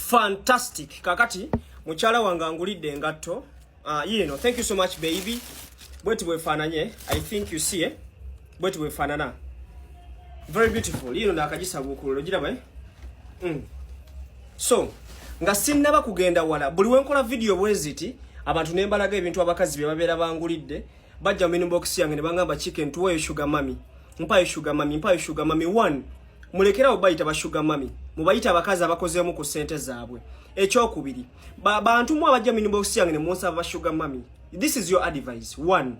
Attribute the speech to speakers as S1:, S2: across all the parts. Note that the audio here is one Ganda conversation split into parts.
S1: Fantastic. Kakati mukyala wange angulidde engatto. Thank you so much, baby. Bweti bwefaananye. I think you see, eh? Bweti bwefaanana, very beautiful. Yino nakagisabuukulula, ogiraba, eh? So nga sinnaba kugenda wala, buli wenkola video bweziti, abantu ne mbalaga ebintu abakazi bye babeera bangulidde, bajja mu inbox yange ne bangamba, "Chicken, tuweeyo sugar mummy, mpayo sugar mummy, mpayo sugar mummy." One, mulekerawo bayita ba sugar mummy, mubayita abakazi abakozeemu ku ssente zaabwe. Ekyokubiri, bantu mu abajja mu inbox yange ne munsaba ba sugar mummy, this is your advice. One,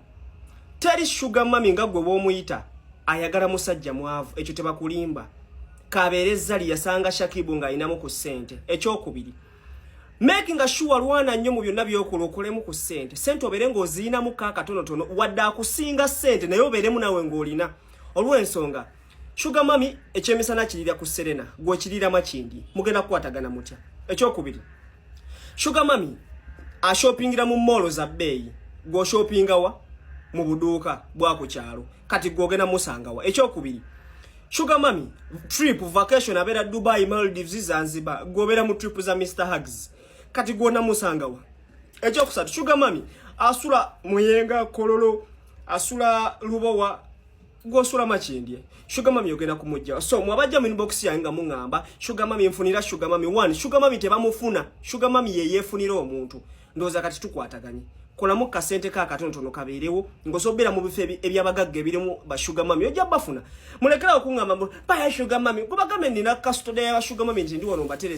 S1: teri sugar mummy nga gwe bw'omuyita ayagala musajja mwavu. Ekyo tebakulimba. Kabeere Zali yasanga Shakibu ng'alinamu ku ssente. Ekyokubiri, making sure lwana nnyo mu byonna by'okola, okolemu ku ssente. Ssente obeere ng'oziyinamu ka katonotono, wadde akusinga ssente, naye obeeremu nawe ng'olina, olw'ensonga sugar mummy ekyemisana kirira ku Serena, gwe kirira Makindi, mugenda kukwatagana mutya? Ekyokubiri, sugar mummy ashoppingira mu mall za bbeeyi, gw'oshoppinga wa? Mu buduuka bwa ku kyalo. Kati gw'ogenda musangawa? Ekyokubiri, sugar mummy trip, vacation, abeera Dubai, Maldives, Zanzibar, gw'obeera mu trip za Mr Hugs. Kati gwona musangawa? Ekyokusatu, sugar mummy asula Muyenga, Kololo, asula Lubowa, gwosula Makindye. Sugar mummy ogenda kumujja? So mwabajja mu inbox yange nga muŋŋamba, "Sugar mummy, nfunira sugar mummy." One, sugar mummy tebamufuna. Sugar mummy ye yeefunira omuntu. Ndowooza kati tukwataganye. Kolamu kasente ka katonotono kabeerewo ng'osobola mu bifo ebyabagagga ebirimu ba sugar mummy, ojja bafuna. Mulekerawo kuŋŋamba mbu baya sugar mummy. Gubagambe nina custody ya sugar mummy nti ndi wano mbatereza.